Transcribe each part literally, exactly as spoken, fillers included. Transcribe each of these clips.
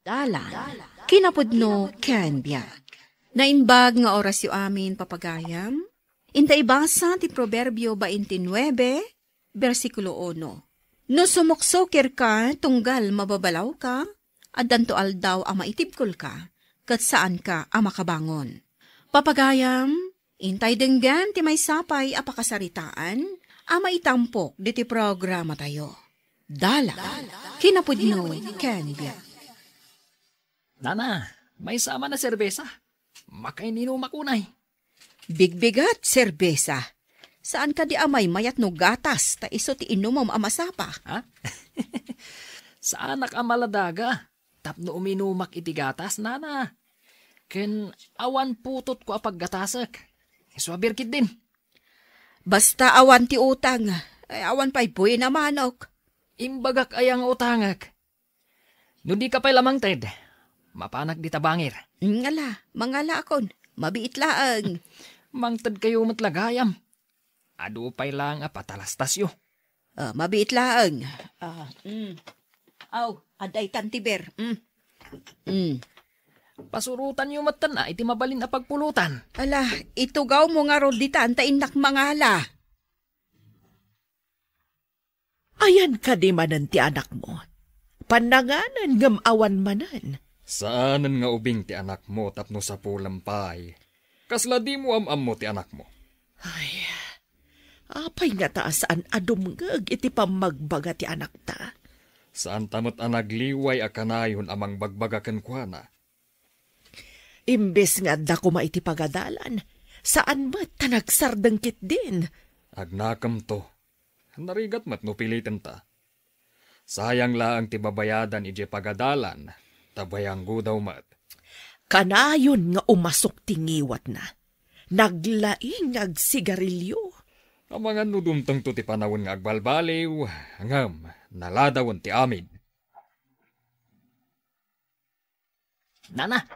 Dalan, kinapudno ken biag. Naimbag nga orasyo amin, papagayam. Inta ibasa ti Proverbio twenty-nine, bersikulo uno. No sumuksukirka, tunggal mababalawka, addanto aldaw a maitibkolka, ket saanka a makabangon. Papagayam, intay denggen ti maysa pay a pakasaritaan a maitampok ditoy programatayo. Dalan, kinapudno ken biag. Nana, maysa man a serbesa. Makaininumak unay. Bigbigat, serbesa. Saan kadi a maymayat no gatas, ta isu ti inumom a masapa? Ha? Saanak a maladaga tapno uminumak iti gatas, nana. Ken awan putotko a paggatasek. Isu a birkit din. Basta awan ti utang, ay awan pay buin a manok. Imbagak aya nga utangek? No dika pay la mangted, mapanak dita bangir. Ngala, mangalaakon, mabiit laeng. Mangted kayo met la gayam. Adu pay laeng a patalastasyo. Ah, mabiit laeng. Ah, mm. Aw, adda itan ti beer. Mm. Mm. Pasurotanyo metten a iti mabalin a pagpulutan. Ala, itugawmo ngarud ditan ta innak mangala. Ayan kadi manen ti anakmo? Pannanganen ngem awan manen. Saanen nga ubing ti anakmo tapno sapulem pay. Kasla dimo am-ammo ti anakmo. Ay, apay ngata a saan a dumngeg iti pammagbaga ti anakta? Saanta met a nagliway a kanayon a mangbagbaga kenkuana. Imbes nga adda koma iti pagadalan, saan met ta nagsardeng ketdin. Agnakemto. Narigat met no pilitenta. Sayang laeng ti babayadan idiay pagadalan, ta bayanggodaw met. Kanayon nga umasok ti ngiwatna. Naglaing nga agsigarilyo. Amangan no dumtengto ti panawen nga agbalbaliw, ngem naladawen ti amin. Nana,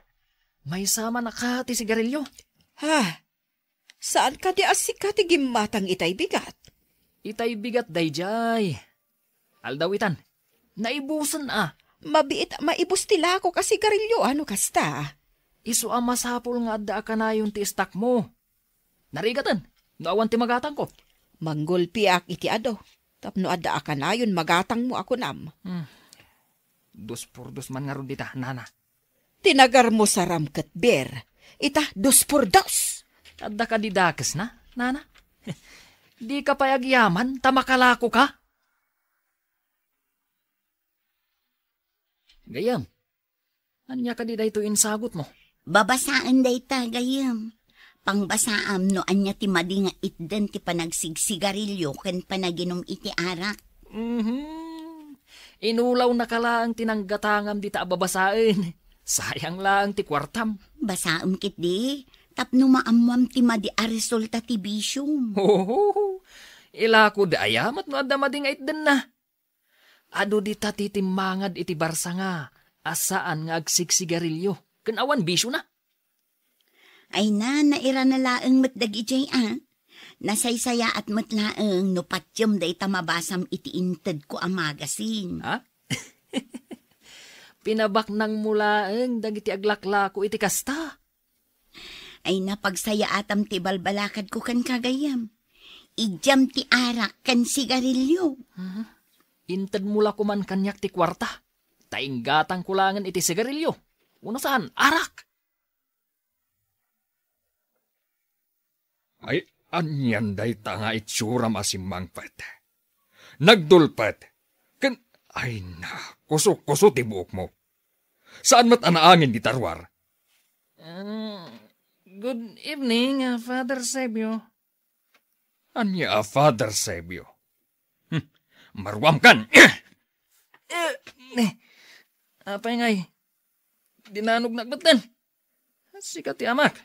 maysa man a ka ti sigarilyo? Ha? Saan kadi a sika ti gimmatang itay bigat? Itay bigat daydiay. Aldaw itan, naibusen a. Mabiit, maibus ti lakok a sigarilyo, ano kasta? Isu a masapul nga adda a kanayon ti istakmo. Narigaten, no awan ti magatangko. Manggulpiak iti ado, tapno adda a kanayon magatangmo a kunam. Hmm. Dos por dos man ngarud dita, nana. Tinagarmo saram ket beer. Ita, dos por dos. Adda kadi dakesna, nana? Dika pay agyaman, ta makalako ka? Gayam, ania kadi daytoy insagutmo? Babasaen dayta, gayam. Pangbasaam no ania ti madi nga itden ti panagsigsigarilyo ken panaginum iti arak. Mhm. Inulawnaka laeng ti nanggatangam dita a babasaen. Sayang laeng ti kuartam. Basaem ketdi, tapno maammoam ti madi a resulta ti bisiom. Oho, ilako da aya met no adda madi nga itdenna. Adu dita ti timmangad iti barsanga a saan nga agsigsigarilyo ken awan bisiona. Ay na, nairana laeng met dagidiay a. Nasaysayaat met laeng no patiem dayta mabasam iti intedko a magasin. Ha? Pinabaknangmo laeng dagiti aglaklako iti kasta. Ay na, pagsayaatam ti balbalakadko kenka, gayam. Idiam ti arak ken sigarilyo. Mhm. Intedmo la koman kaniak ti kuarta, ta inggatangko laengen iti sigarilyo. Uno saan, arak. Ay, anian dayta nga itsuram a simmangpet? Nagdulpet. Ken, ay na, kuso-kuso ti buokmo. Saan met a naangin dita ruar? Ah, good evening, ah, Father Sebio. Ania a Father Sebio? Hmm, maruamkan! Eh, eh, apay ngay? Dinanognak betten. Sika ti amak.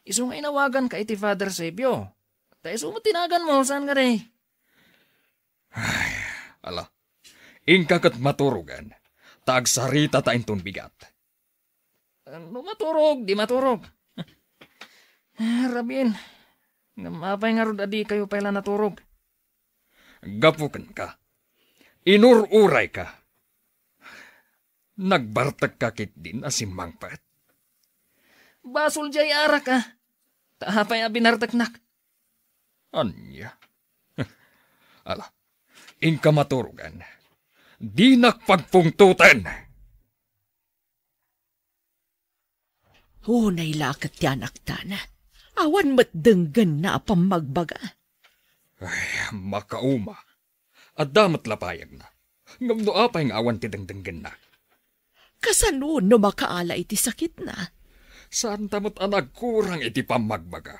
Isu nga inawaganka iti Father Sebio. Ta isu met ti naganmo, saan kadi? Ay, ala. Inka ket maturogen. Ta agsaritata inton bigat. No maturog, di maturog. Ah, rabin. Ngem apay ngarud a dikayo pay la naturog? Gapu kenka. Inur-urayka. Nagbartekka ketdin a simmangpet? Basol diay arak, a. Ta apay a binarteknak? Ania? Ala, inka maturogan. Dinak pagpungtoten! Unay la ket ti anaktan. Awan met denggenna a pammagbaga. Ay, makauma. Adda met la payagna. Ngem no apay nga awan ti dengdenggenna? Kasano no makaala iti sakitna? Saanta met a nagkurang iti pammagbaga.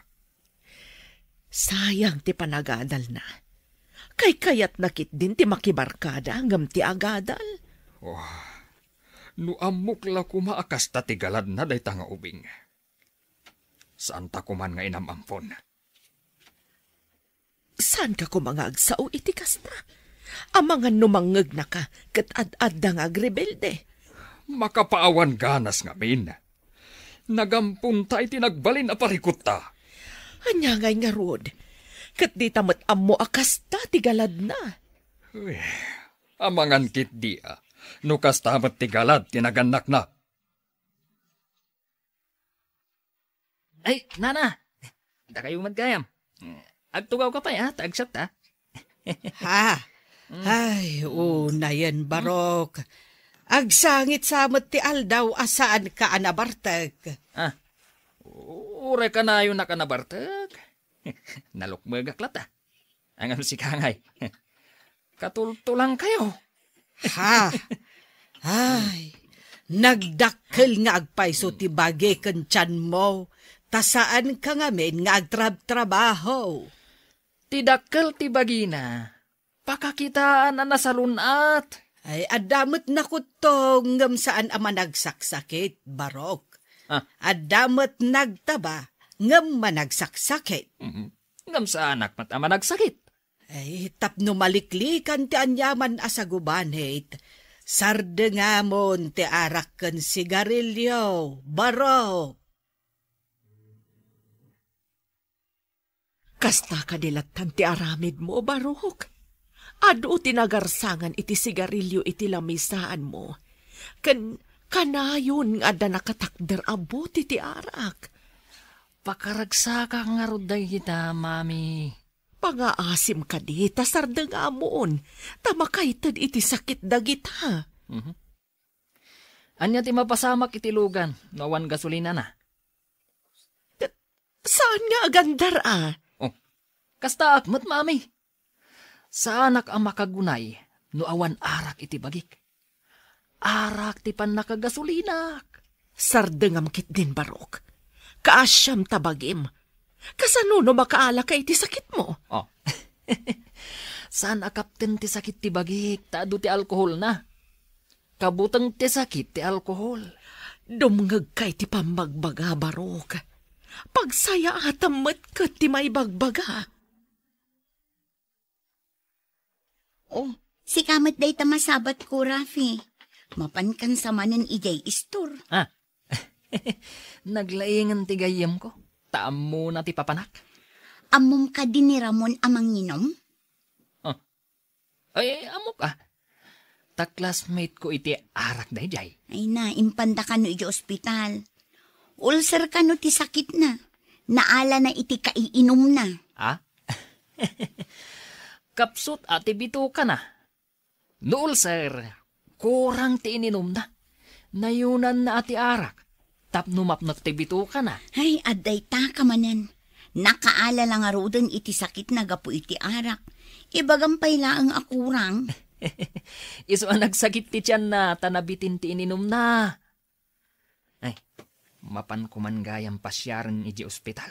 Sayang ti panagadalna. Kaykayatna ketdin ti makibarkada ngem ti agadal. Oh, no ammok la koma a kasta ti galadna dayta nga ubing. Saanta koman nga inam-ampon. Saanka koma nga agsao iti kasta? Amangan no mangngegnaka ket ad-adda nga agrebelde. Makapaawan ganas ngamin. Nagamponta iti nagbalin a parikutta. Ania ngay ngarud? Ket dita met ammo a kasta ti galadna. Uy, amangan ketdi a no kasta met ti galad ti nagannakna. Ay, nana! Dakayo met gayam. Agtugawka pay, a, ta agsatta. Ha? Mm. Ay, unayen, Barok. Agsangit sa met ti aldaw a saanka a nabartek. Ah, uray kanayon a nabartek. Nalukmegak latta. Ngem sika ngay, katultulangkayo. Ha? Ay, nagdakkel nga agpayso ti bagi ken tianmo, ta saanka ngamin nga agtrabtrabaho. Ti dakkel ti bagina, pakakitaan a nasalun-at. Ay, adda met nakuttong ngem saan a managsaksakit, Barok. Ah. Adda met nagtaba ngem managsaksakit. Mhm. Ngem saanak met a managsakit. Ay, tapno maliklikan ti aniaman a sagubanit, sardengamon ti arak ken sigarilio, Barok. Kasta kadi lattan ti aramidmo, Barok? Adu ti nagarsangan iti sigarilio iti lamisaanmo, ken kanayon nga adda nakatakder a bote ti arak. Pakaragsakak ngarud dagita, Mami. Pangaasim kadi ta sardengamon, ta makaited iti sakit dagita. Mhm. Ania ti mapasamak iti lugan no awan gasolinana? Saan nga agandar a? Oh, kastaak met, Mami. Saanak a makagunay no awan arak iti bagik. Arak ti pannakagasolinaak. Sardengam ketdin, Barok. Kaasiam ta bagim. Kasano no makaalaka iti sakitmo? Oh. Saan a kapten ti sakit ti bagik ta adu ti alkoholna. Kabuteng ti sakit ti alkohol. Dumngegka iti pammagbaga, Barok. Pagsayaatam met ket ti maibagbaga. Oh, sika met dayta masabatko, Rafi. Mapankan sa manen idiay istor. Ah. Naglaingen ti gayyemko, ta ammona ti papanak. Ammom kadi ni Ramon a manginom? Ah. Ay, ammok a. Ta classmate ko iti arak daydiay. Ay na, impanda kano iti ospital. Ulcer kano ti sakitna. Naalana iti kaiinumna. Ha? Kapsut a ti bitokana. No ulcer, kurang ti ininumna. Nayunanna a ti arak. Tapno mapnek ti bitokana. Ay, adda ita ka manen. Nakaala la ngaruden iti sakitna gapu iti arak. Ibagam pay laeng a kurang. Isu a nagsakit ti tianna ta nabitin ti ininumna. Ay, mapan koman gayam pasiaren idiay ospital.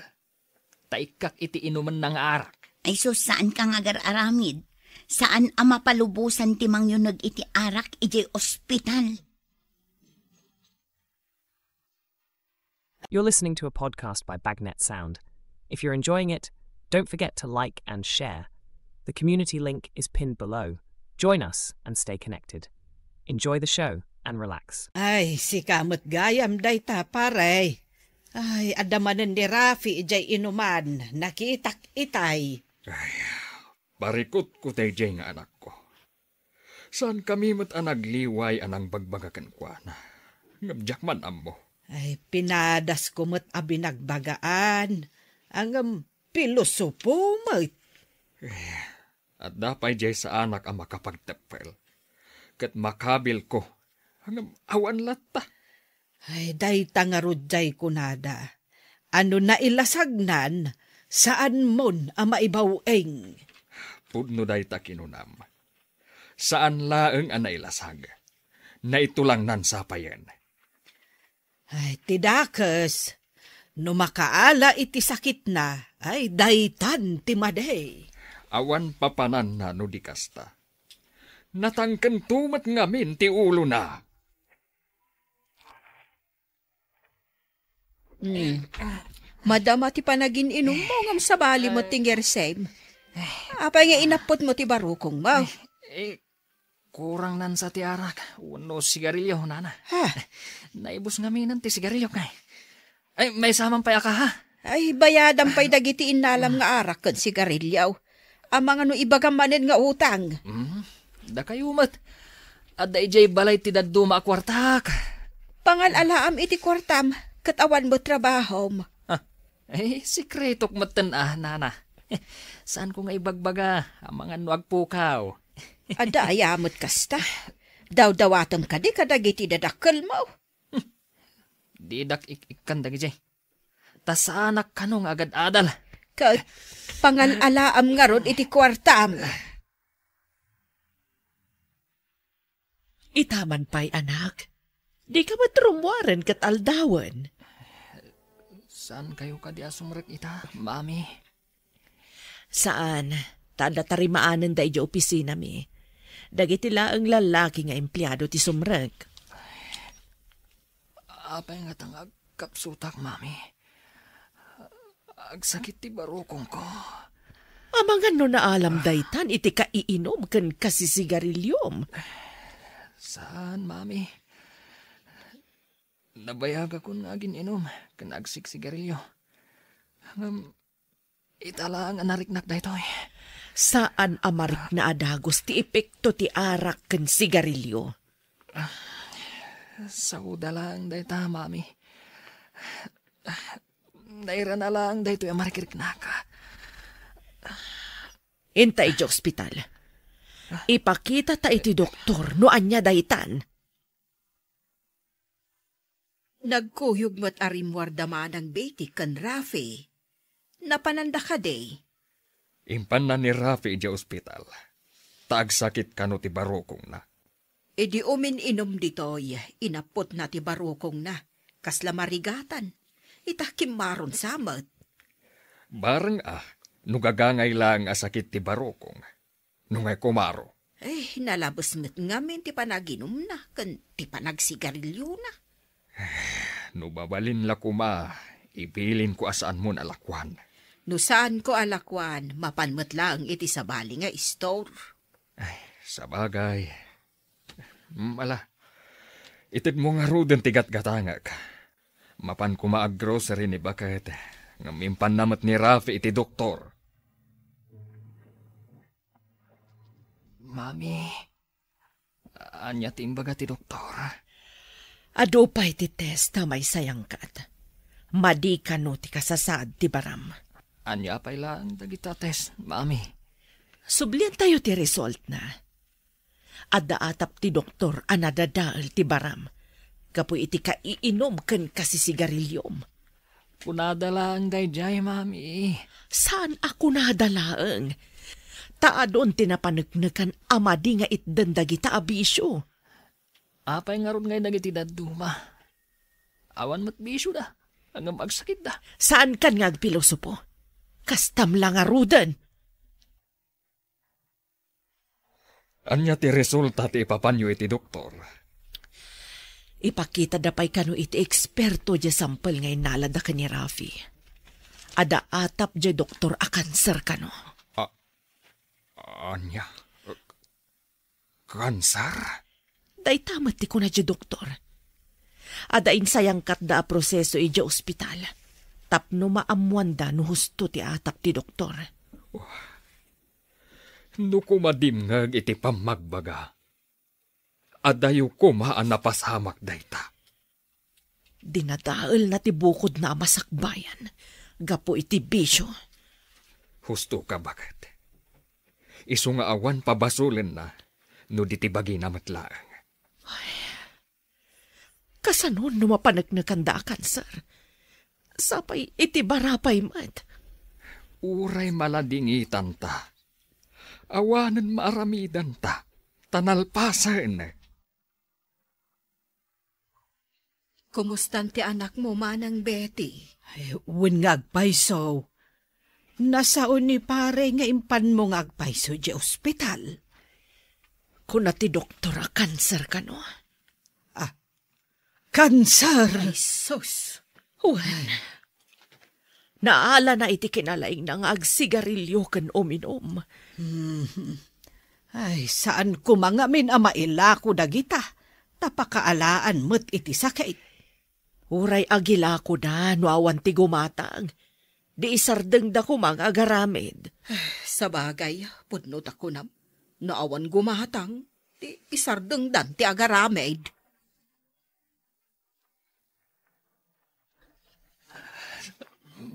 Ta ikkak iti inumenna nga arak. Ay sus, saanka nga agar-aramid. Saan a mapalubosan ti mangyuneg iti arak idiay ospital. You're listening to a podcast by Bagnet Sound. If you're enjoying it, don't forget to like and share. The community link is pinned below. Join us and stay connected. Enjoy the show and relax. Ay, sika met gayam dayta, pare. Ay, adda manen ni Rafi idiay inuman. Nakitak itay. Ay, parikutko daydiay nga anakko. Saankami met a nagliway a nangbagbaga kenkuana. Ngem diak man ammo. Ay, pinadasko met a binagbagaan. Ngem pilosopo met. Eh, adda pay diay saanak a makapagteppel. Ket makabilko. Ngem awan latta. Ay, dayta ngarud diay kunada. Ano nailasagnan, saanmon a maibaw-eng. Pudno dayta kinunam. Saan laeng a nailasag. Naitulangnan sapayen. Ay, ti dakes, no makaala iti sakitna, ay, daytan ti madi. Awan papananna no di kasta. Natangkento met ngamin ti ulona. Hmm. Madama ti panagin-inummo ngem sabali met ti ngersem. Apay nga inapputmo ti barukongmo? Eh, kurang nansa ti arak wenno sigarilyo, nana. Ha? Naibus ngaminen ti sigarilyo, kay. Ay, maysa man pay a kaha. Ay, bayadam pay dagiti innalam nga arak ken sigarilyo. Amangan no ibagam manen nga utang. Hmm, dakayo met. Adda idiay balay ti dadduma a kuartak. Pangal-alaam iti kuartam, ket awan met trabahom. Ah, eh, sikretok metten a, nana. Saanko nga ibagbaga, amangan no agpukaw. Adda aya met kasta. Dawdawatem kadi kadagiti dadakkelmo. Didak ik-ikkan dagiti. Ta saanak kano nga agad-adal. Ket pangal-alaam ngarud iti kuartam. Ita man pay, anak. Dika met rummuaren ket aldawen. Saankayo kadi a sumrek ita, Mami? Saan, ta adda tarimaanen da idiay opisinami. Dagiti laeng lallaki nga empleado ti sumrek. Apay ngata nga agkapsutak, Mami? Agsakit ti barukongko. Amangan no naalam daytan iti kaiinum ken kasisigariliom. Saan, Mami. Nabayagakon nga agin-inum ken agsiksigarilyo. Ngem ita laeng a nariknak daytoy. Saan a marikna a dagus ti epekto ti arak ken sigarilyo. Saoda laeng dayta, Mami. Nairana laeng daytoy a mariknak. Inta idiay ospital. Ipakita ta iti doktor no ania daytan. Nagkuyog met a rimmuar da manang Betty ken Rafi. Napananda kadi? Impanna ni Rafi idiay ospital, ta agsakit kano ti barukongna. Idi umin-inum ditoy, inapputna ti barukongna. Kasla marigatan. Ita kimmaron sa met. Bareng a, no gagangay laeng a sakit ti barukong. No ngay kumaro. Eh, nalabes met ngamin ti panaginumna ken ti panagsigarilyona. No mabalin la koma, ibilinko a saanmon a lakuan. No saanko a lakuan, mapan met laeng iti sabali nga istor. Ay, sabagay. Mm, ala. Itedmo ngaruden ti gatgatangek. Mapan koma ag-grocery ni baket, ngem impanna met ni Rafi iti doktor. Mami, ania ti imbaga ti doktor? Adu pay ti test a maisayangkat. Madi kano ti kasasaad ti baram. Ania pay laeng dagita test, Mami? Subliantayo ti resultna. Adda atap ti doktor a nadadael ti baram gapu iti kaiinum ken kasisigariliom. Kunada laeng daydiay, Mami. Saan a kunada laeng? Ta adun ti napaneknekan a madi nga itden dagita a bisio. Apay ngarud ngay dagiti dadduma? Awan met bisioda, ngem agsakitda. Saankan nga agpilosopo. Kastam la ngaruden. Ania ti resulta ti ipapanyo iti doktor? Ipakitada pay kano iti eksperto diay sampel nga innalada ken ni Rafi. Adda atap diay doktor a kanser kano. A-, ania? Kanser? Dayta met ti kuna diay doktor. Adda insayangkatda a proseso idiay ospital tapno maammoanda no husto ti atap ti doktor. No koma dimngeg iti pammagbaga, Adayo koma a napasamak dayta. Dinadaelna ti bukodna a masakbayan gapu iti bisio. Hustoka, baket. Isu nga awan pabasolenna no di ti bagina met laeng. Ay, kasano no mapaneknekanda a kanser? Sapay iti barapay met. Uray maladingitanta. Awanen maaramidanta. Ta nalpasen. Kumustan ti anakmo, Manang Betty? Ay, wen nga agpayso. Nasao ni pare nga impanmo nga agpayso idiay ospital. Kuna ti doktor a kanser kano. Ah, kanser! Ay, sus! Wen, naalana iti kinalaingna nga agsigarilio ken uminum. Mhm. Ay, saan koma ngamin a mailako dagita, ta pakaalaan met iti sakit. Uray agilakoda no awan ti gumatang, di isardengda koma nga agaramid. Sabagay, pudno ta kunam, no awan gumatang, di isardengdan ti agaramid.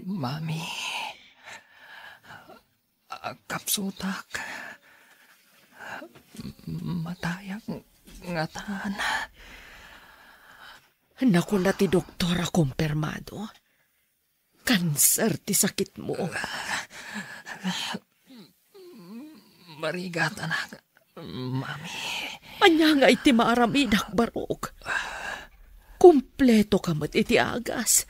Mami, agkapsutak. Matayak ngatan. Nakuna ti doktor a kumpirmado. Kanser ti sakitmo. Marigat, anak. Mami. Ania nga iti maaramidak, Barok? Kumpleto ka met iti agas.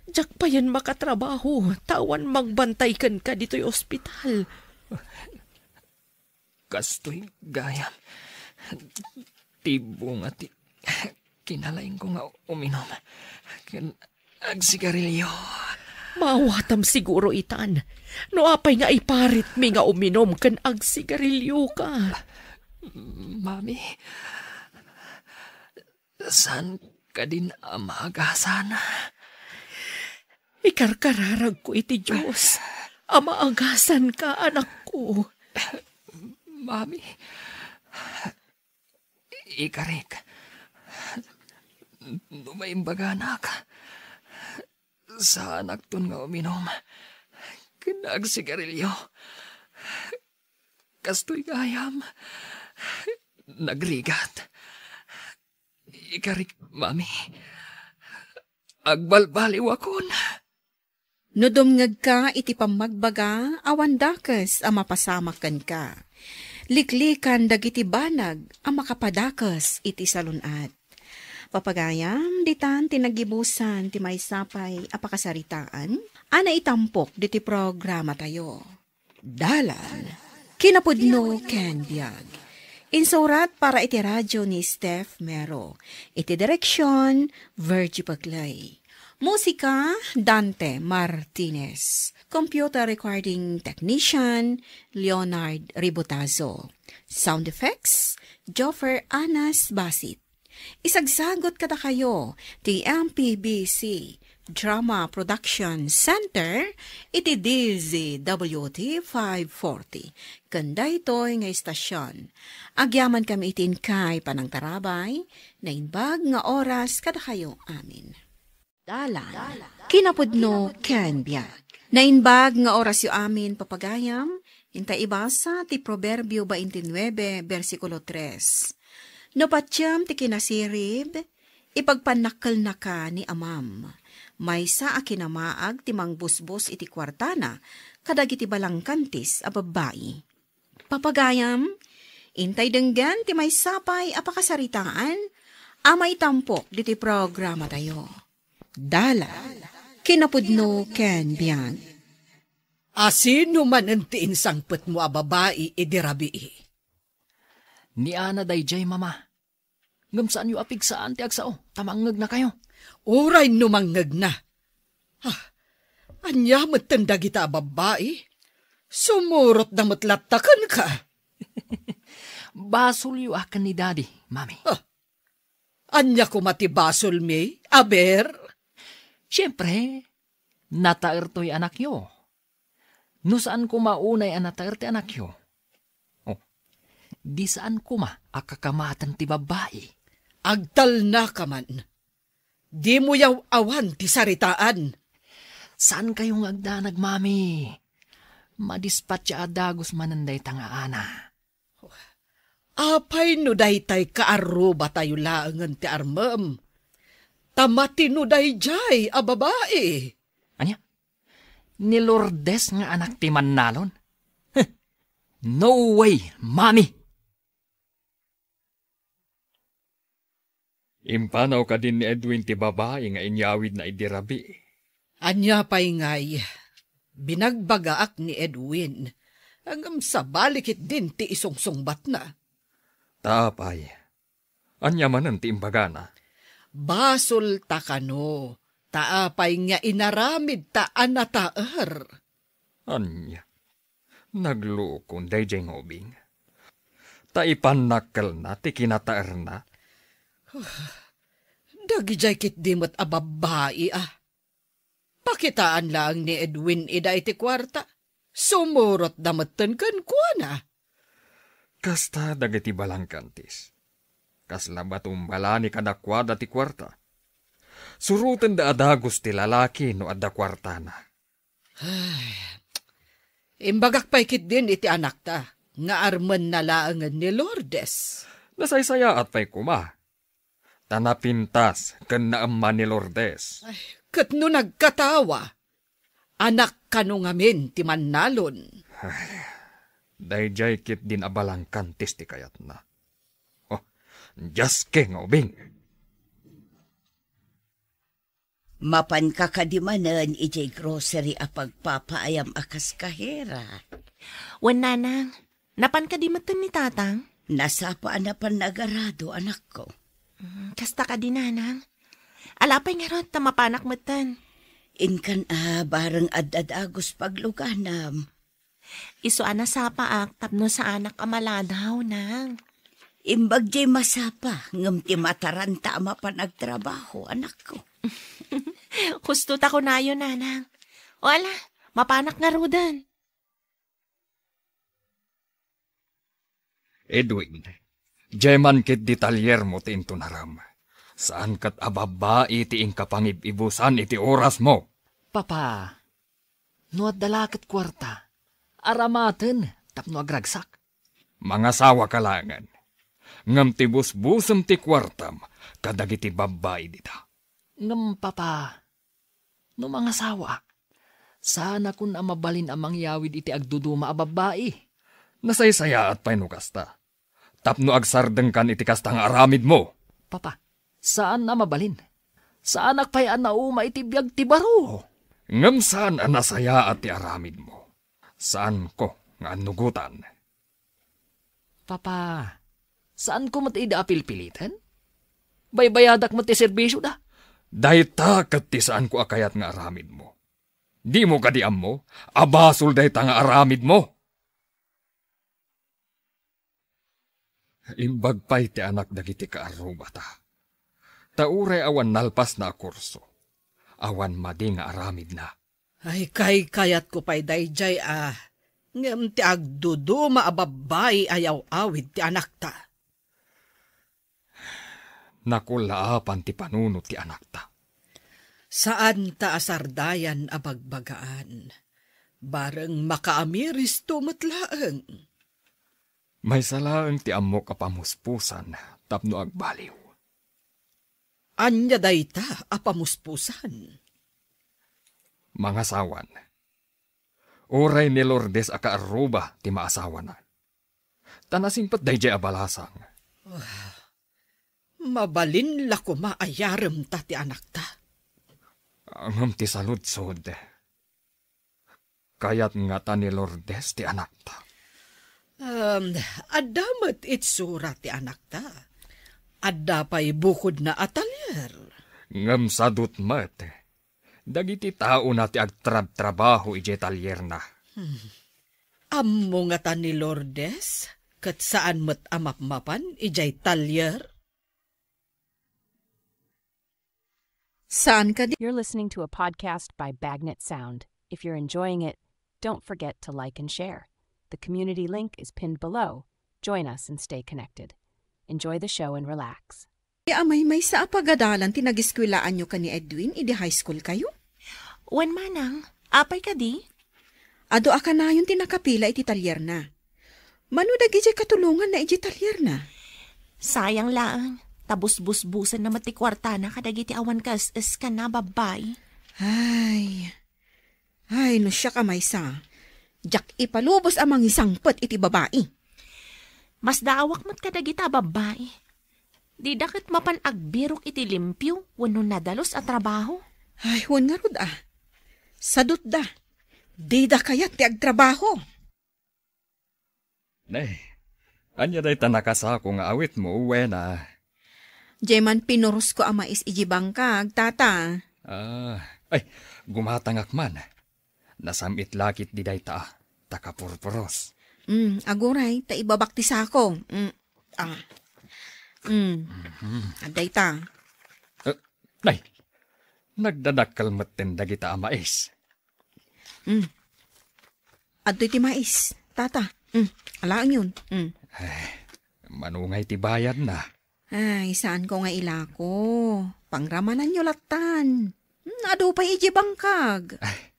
Diak payen makatrabaho, ta awan mangbantay kenka ditoy ospital. Kastoy gayam ti bunga ti kinalaingko nga uminum ken agsigarilio. Maawatam siguro itan. No apay nga iparitmi nga uminum ken agsigarilio ka. Mami, saan kadin a maagasan? Ikarkararagko iti Dios a maagasan ka, anakko. Mami, ikarik, no maimbaganak, saanakton nga uminum ken agsigarilio. Kastoy gayam, nagrigat. Ikarik, Mami. Agbalbaliwakon. No dumngegka iti pammagbaga, awan dakes a mapasamak kenka. Liklikan dagiti banag a makapadakes iti salun-at. Papagayam, ditan ti naggibusan ti maysa pay a pakasaritaan a naitampok diti programatayo. Dalan, kinapudno ken biag. Insurat para iti radio ni Steph Mero. Iti direksyon, Virgie Paclay. Musika, Dante Martinez. Computer recording technician, Leonard Ribotazo. Sound effects, Joffer Anas Basit. Isagsagut kadakayo ti M P B C Drama Production Center iti D Z W T five forty. Ken daytoy nga istasyon, agyamankami iti inkay panangtarabay, naimbag nga oras kadakayo amin. Dalan, kinapudno ken biag. Naimbag nga orasyo amin, papagayam, inta ibasa ti Proverbio twenty-nine, bersikulo tres. No patiem ti kinasirib, ipagpannakkelnaka ni amam. Maysa a kinamaag ti mangbusbos iti kuartana kadagiti balangkantis a babbai. Papagayam, intay denggen ti maysa pay a pakasaritaan a maitampok diti programatayo. Dalan, kinapudno ken biag. Asino manen ti insangpetmo a babai idi rabii? Ni Ana daydiay, Mama. Ngem saanyo a pigsaan ti agsao, ta mangngegnakayo. Uray no mangnegna. Ah, ania metten dagita a babbai? Sumurotda met latta kenka. Basolyo a ken ni Daddy, Mami. Ah, ania koma ti basolmi? Aber? Siempre, nataer toy anakyo. No saan koma unay a nataer ti anakyo, oh, Di saan koma a kakamaten ti babbai. Agtalnaka man. Dimo yaw-awan ti saritaan. Saankayo nga agdanag, Mami. Madispatsa a dagus manen dayta nga Ana. Apay no daytay kaarrubatayo laengen ti armem? Ta matino daydiay a babai. Ania? Ni Lourdes nga anak ti mannalon? Heh, no way, Mami! Impanaw kadin ni Edwin ti babai nga inyawidna idi rabii? Ania pay ngay, binagbagaak ni Edwin, ngem sabali ketdin ti isungsungbatna. Ta apay, ania manen ti imbagana? Basol ta kano, ta apay nga inaramidta a nataer. Ania? Naglukon daydiay nga ubing. Ta ipannakkelna ti kinataerna. Dagidiay ketdi met a babbai a. Pakitaan laeng ni Edwin ida iti kuarta. Sumurotda metten kenkuana. Kasta dagiti balangkantis. Kasla batumbala ni kadakuada ti kuarta. Surotenda a dagus ti lalaki no adda kuartana. Ay, imbagak pay ketdin iti anakta nga armenna laengen ni Lourdes. Nasaysayaat pay koma. Ta napintas ken naemma ni Lourdes. Ay, ket no nagkatawa, anak kano ngamin ti mannalon? Ay, daydiay ketdin a balangkantis ti kayatna. Oh, diaske nga ubing. Mapanka kadi manen idiay grocery a pagpapaayam a kas kahera? Wen, nanang. Napan kadi metten ni tatang? Nasapa a napan nagarado, anakko. Mm, kasta kadi, nanang. Ala pay ngarud ta mapanak metten. Inkan a, bareng adda dagus pagluganam. Isu a nasapaak tapno saanak a maladaw, nang. Imbag diay masapa, ngem ti mataranta a mapan agtrabaho, anakko. Husto ta kunayo, nanang. O ala, mapanak ngaruden. Edwin, diay man ketdi taliermo ti intunarem. Saan ket a babbai ti inkapangib-ibusan iti orasmo. Papa, no adda la ket kuarta, aramaten tapno agragsak. Mangasawaka laengen. Ngem ti busbusem ti kuartam kadagiti babbai dita. Ngem, Papa, no mangasawaak, saanakon a mabalin a mangyawid iti agduduma a babbai. Nasaysayaat pay no kasta, tapno agsardengkan iti kasta nga aramidmo. Papa, saan a mabalin. Saanak pay a nauma iti biag ti baro. Ngem saan a nasayaat ti aramidmo. Saanko nga annugotan. Papa, saanko met ida a pilpiliten? Baybayadak met ti serbisioda. Dayta ket ti saanko a kayat nga aramidmo. Dimo kadi ammo a basol dayta nga aramidmo? Imbag pay ti anak dagiti kaarrubata. Ta uray awan nalpasna a kurso, awan madi nga aramidna. Ay, kaykayatko pay daydiay a, ngem ti agduduma a babbai a yaw-awid ti anakta. Nakullaapan ti panunot ti anakta. Saanta a sardayan a bagbagaan. Bareng makaamiristo met laeng. Maysa laeng ti ammok a pamuspusan tapno agbaliw. Ania dayta a pamuspusan? Mangasawan. Uray ni Lourdes a kaarruba ti maasawana. Ta nasingpet daydiay a balasang. Mabalin la koma a yaremta ti anakta. Ngem ti saludsod, kayat ngata ni Lourdes ti anakta? Um, adda met itsura ti anakta. Adda pay bukodna a talyer. Ngem sadut met, dagiti taona ti agtrabtrabaho idiay talyerna. Hmm. Ammo ngata ni Lourdes, ket saan met a mapmapan idiay talyer? Saan kadi? You're listening to a podcast by Bagnet Sound. If you're enjoying it, don't forget to like and share. The community link is pinned below. Join us and stay connected. Enjoy the show and relax. Ti amaymaysa a pagadalan ti nageskuelaanyo ken ni Edwin idi high school kayo? Wen manang, apay kadi? Adu a kanayon ti nakapila iti talierna. Mano dagidiay katulonganna idiay talierna? Sayang laeng, ta busbusbusenna met ti kuartana kadagiti awan kaes-es ken a babbai. Ay, Ay, no siak a maysa, diak ipalubos a mangisangpet iti babai. Masdaawak met kadagita a babbai. Dida ket mapan agbirok iti limpio wenno nadalus a trabaho. Ay, wen ngarud a. Sadutda. Dida kayat ti agtrabaho. Ne, ania dayta nakasako nga awitmo, Wena? Diay man pinurosko a mais idiay bangkag, tata. Ah, ay, gumatangak man. Nasam-it la ketdi dayta, ta kapurpuros. Mm, aguray, ta ibabak ti sako. Mm, ah. Mm. Mhm. Adda ita. Eh, nay, nagdadakkel metten dagita a mais. Mm. Adtoy ti mais, tata. Mm, alaenyon. Mm. Eh, mano ngay ti bayadna? Ay, saanko nga ilako. Pangramananyo lattan. Hmm, adu pay idiay bangkag. Ay,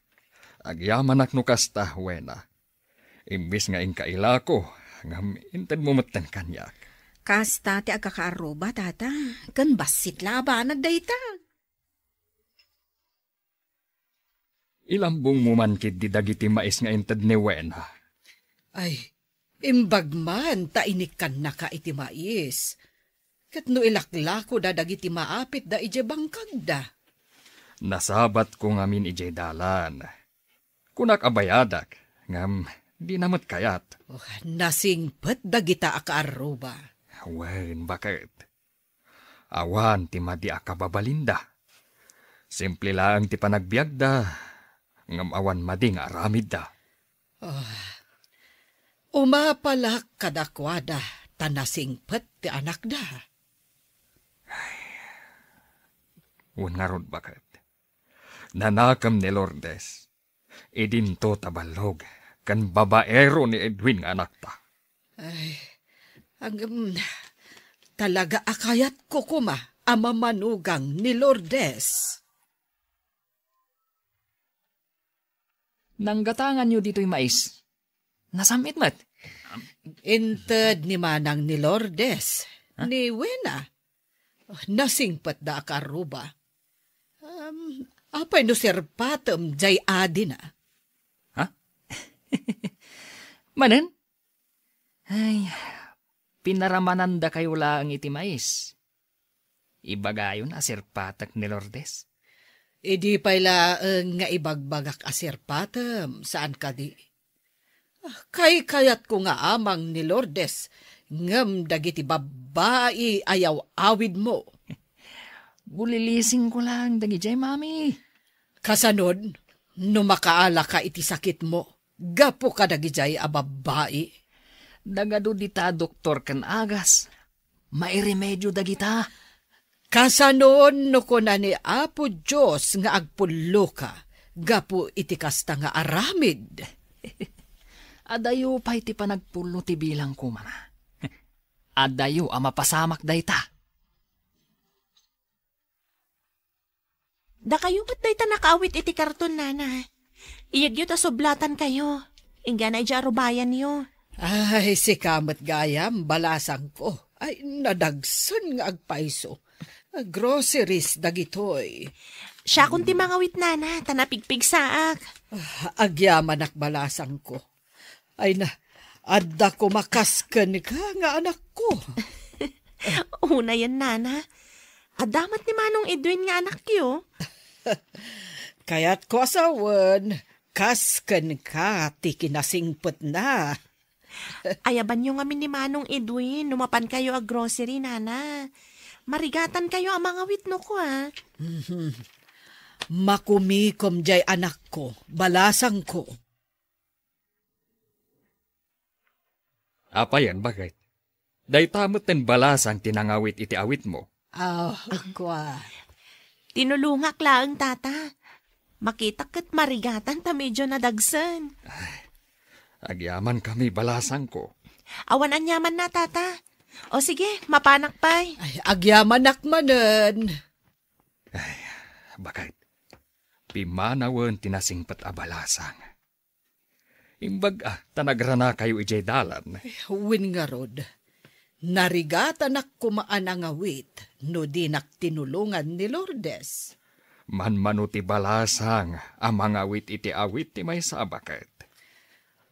agyamanak no kasta, Wena. Imbes nga inka ilako, ngem intedmo metten kaniak. Kasta ti agkakaarruba, tata. Ken bassit la a banag dayta. Ilambongmo man ketdi dagiti mais nga inted ni Wena. Ay, imbag man ta inikkannaka iti mais. Ket no ilaklakoda dagiti maapitda idiay bangkagda. Nasabatko ngamin idiay dalan. Kunak a bayadak, ngem dina met kayat. Oh, nasingpet dagita a kaarruba. Wen, baket. Awan ti madi a kababalinda. Simple laeng ti panagbiagda, ngem awan madi nga aramidda. Ah, umapalak kadakuada ta nasingpet ti anakda. Wen ngarud, baket. Nanakem ni Lourdes. Idinto ta ballog ken babaero ni Edwin nga anakta. Ay, ngem, talaga a kayatko koma a mamanugang ni Lourdes. Nanggatanganyo ditoy mais. Nasam-it met. Inted ni manang ni Lourdes, Ha? ni Wena. Nasingpetda a kaarruba. Um, apay no sirpatem jay adina? Ha? Manen? Ay, pinaramanandakayo laeng iti mais. Ibagayon a sirpatek ni Lourdes. Idi pay laeng nga ibagbagak a sirpatem, saan kadi? Ah, kaykayatko nga amang ni Lourdes, ngem dagiti babbai a yaw-awidmo. Gulilisingko laeng dagidiay, Mami. Kasanon, no makaalaka iti sakitmo, gapu kadagidiay a babbai? Dagadu dita doktor ken agas. Mairemedio dagita. Kasanon no kuna ni Apo Dios nga agpulloka gapu iti kasta nga aramid? Adayo pay ti panagpullo ti bilangko, Mana. Adayo a mapasamak dayta. Dakayo met dayta nakaawit iti karton, Nana. Iyegyo ta sublatankayo. Inggana idiay arubayanyo. Ay, sika met gayam, balasangko. Ay, nadagsen nga agpayso. Groceries dagitoy. Siakon ti mangawit, Nana, ta napigpigsaak. Ah, agyamanak, balasangko. Ay na, adda koma kas kenka nga anakko. Unayen, Nana. Adda met ni Manong Edwin nga anakyo. Kayatko a sawen, kas kenka ti kinasingpetna. Ayabanyo ngamin ni Manong Edwin no mapankayo a grocery, Nana. Marigatankayo a mangawit no kua. Mhm. Makumikom jay anakko, balasangko. Apayen, baket? Dayta met ten balasang ti nangawit iti awitmo. Ah, kua. Tinulongak laeng, Tata. Makitak ket marigatan ta medio nadagsen. Ay, agyamankami, balasangko. Awan aniamanna, Tata. O sige, mapanak pay. Ay, agyamanak manen. Ay, baket. Pimmanawen ti nasingpet a balasang. Imbag, ah, ta nagranakayo idiay dalan. Wen ngarud, narigatanak koma a nangawit no dinak tinulongan ni Lourdes. Manmano ti balasang a mangawit iti awit ti maysa a baket.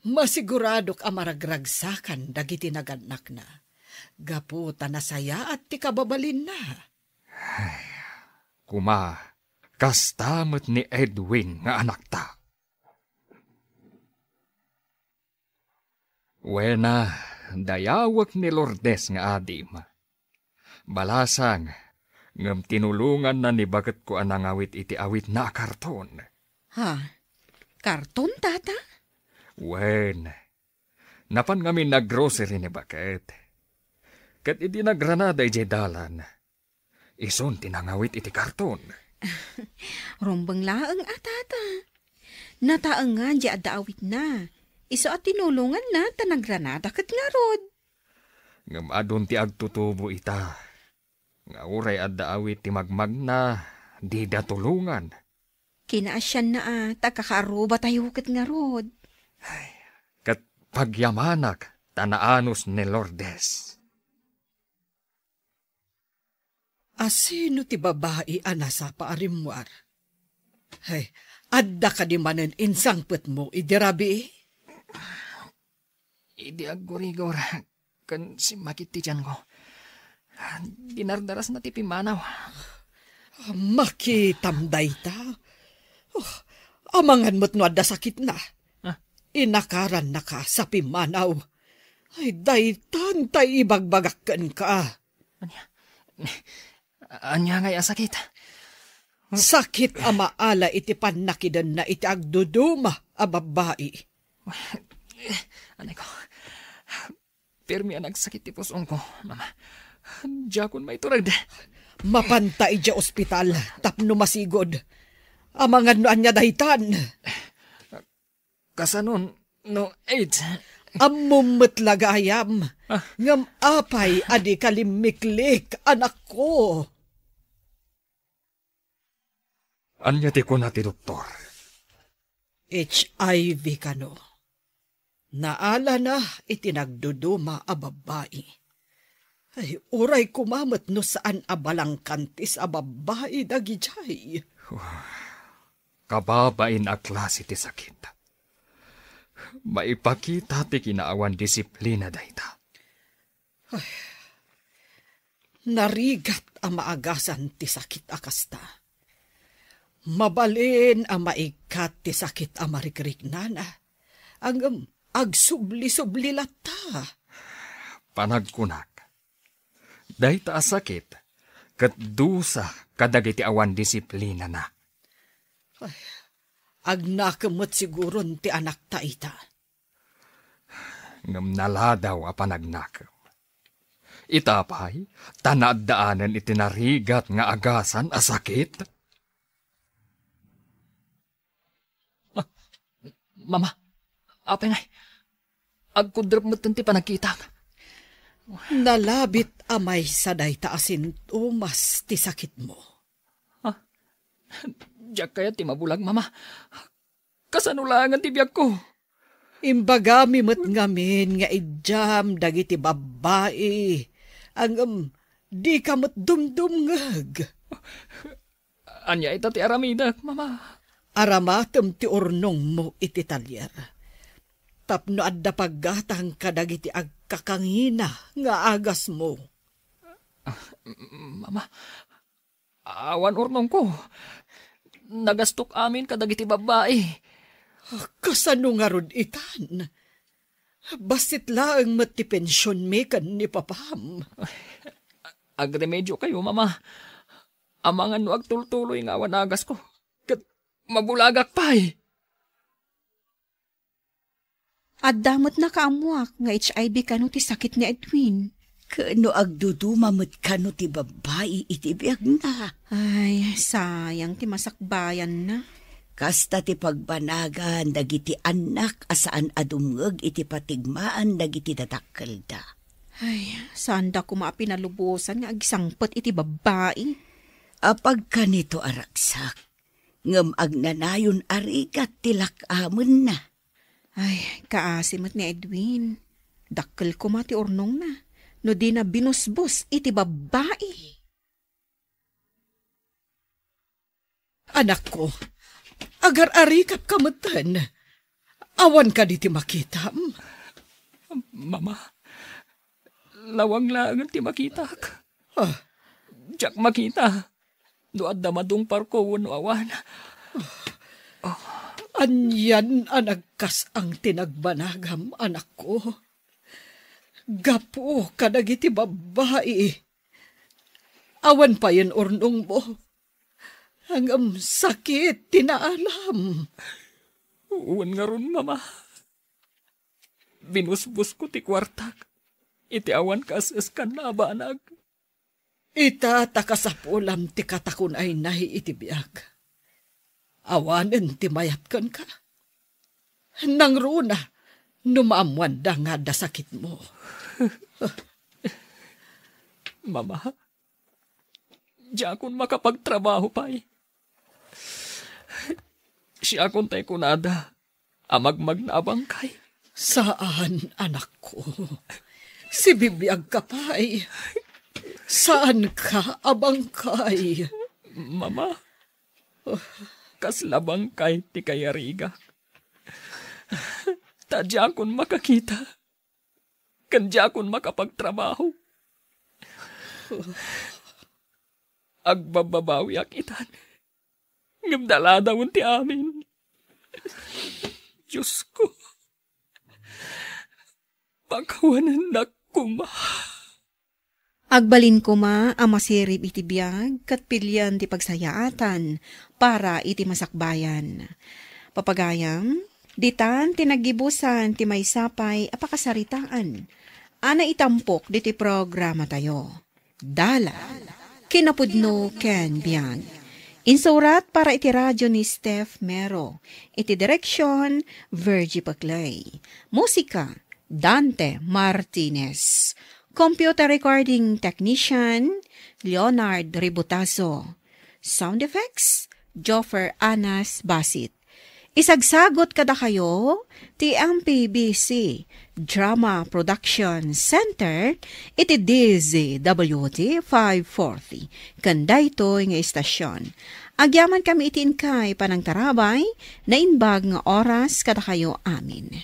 Masiguradok a maragragsakan dagiti nagannakna, gapu ta nasayaat ti kababalinna. Ay, kuma, kasta met ni Edwin nga anakta. Wena, dayawek ni Lourdes nga adim. Balasang, ngem tinulonganna ni baketko a nangawit iti awitna a karton. Ha? Karton, Tata? Wen, napan ngamin naggrocery ni baket. Ket idi nagranada idiay dalan, isun ti nangawit iti karton. Rumbeng laeng a, Tata. Nataengan di adda awitna. Isu a tinulonganna ta nagranada ket ngarud. Ngem adun ti agtutubo ita, nga uray adda awit ti magmagna, dida tulongan. Kinaasianna a ta agkakaarrubatayo ket ngarud. Ket pagyamanak ta naanus ni Lourdes. Asino ti babai a nasapa a rimmuar? Hay, adda kadi manen insangpetmo idi rabii? Idi aggurigor ken simmakit ti tianko, dinardarasna ti pimmanaw. Makitam dayta? Oh, amangan met no adda sakitna. Ah? Inakarannaka sa pimmanaw. Ay, daytan tay ibagbagak kenka. Ania? Ania ngay a sakit? Sakit a maala iti pannakidenna iti agduduma a babbai. Anay ko, permi a nagsakit ti pusongko, Mama. Diakon maitured. Mapanta idiay ospital tapno masigud. Amangan no ania daytan. Kasano no AIDS? Ammom met la gayam. Ah. Ngem apay a dika limmiklik, anakko? Ania ti kuna ti doktor? H I V kano. Naalana iti nagduduma a babbai. Ay, uray koma met no saan a balangkantis a babbai dagidiay. Kababain a klase ti sakit. Maipakita ti kinaawan disiplina dayta. Ay, narigat a maagasan ti sakit a kasta. Mabalin a maikkat ti sakit a marikriknana, ngem agsubli-subli latta. Panagkunak, dayta a sakit ket dusa kadagiti awan disiplinana. Ay, agnakem met siguron ti anakta ita. Ngem naladaw a panagnakem. Ita pay, ta naaddaanen iti narigat nga agasan a sakit. Ah, Mama, apay ngay, agkudrep metten ti panagkitam. Nalabit a maysa dayta a sintomas ti sakitmo. Ah, diak kayat ti mabulag, Mama. Kasano laengen ti biagko? Imbagami met ngamin nga idiam dagiti babbai, ngem dika met dumdumngeg. Ania ita ti aramidek, Mama? Aramatem ti urnongmo iti talyer. Tapno adda paggatang kadagiti agkakangina nga agasmo. Ah, Mama, awan urnongko. Nagastok amin kadagiti babbai. Kasano ngarud itan? Bassit laeng met ti pensionmi ken ni papam. Agremediokayo, Mama. Amangan no agtultuloy nga awan agasko, ket mabulagak pay. Adda met nakaammoak nga H I V kano ti sakit ni Edwin. Ken no agduduma met kano ti babbai iti biagna? Ay, sayang ti masakbayanna. Kasta ti pagbanagan dagiti annak a saan a dumngeg iti patigmaan dagiti dadakkelda. Ay, saanda koma a pinalubosan nga agisangpet iti babbai. Apagkanito a ragsak, ngem agnanayon a rigat ti lak-amenna. Ay, kaasi met ni Edwin. Dakkel koma ti urnongna no dina binusbos iti babbai. Anakko, agar-arikapka metten. Awan kadi ti makitam? Mama, lawang laengen ti makitak. Ah. Diak makita no adda madungparko wenno awan. Anian a nagkas-ang ti nagbanagam, anakko. Gapu kadagiti babbai. Awan payen urnongmo. Ngem sakit ti naalam. Wen ngarud, Mama. Binusbosko ti kuartak iti awan kaes-eskanna a banag. Ita ta kasapulam ti katakunaynay iti biag. Awanen ti mayat kenka. Nangruna no maammoanda nga adda sakitmo. Mama, diakon makapagtrabaho pay. Siakon tay kunada a magmagna a bangkay. Saan, anakko. Sibibiagka pay. Saanka a bangkay. Mama, kasla bangkay ti kayarigak. Ta diakon makakita. Ken diakon makapagtrabaho. Agbabbabawiak itan. Ngem daladawen ti amin. Diosko, pakawanennak koma. Agbalin koma a masirib iti biag ket pilian ti pagsayaatan para iti masakbayan. Papagayam, ditan ti naggibusan ti maysa pay a pakasaritaan a naitampok ditoy programatayo. Dalan, kinapudno ken biag. Insurat para iti radio ni Steph Mero. Iti direksyon, Virgie Paclay. Musika, Dante Martinez. Computer recording technician, Leonard Ributazo. Sound effects, Joffer Anas Basit. Isagsagot kadakayo ti M P B C Drama Production Center iti D Z W T five forty ken daytoy nga istasyon. Agyaman kami iti inkay panangtarabay, naimbag nga oras kadakayo amin.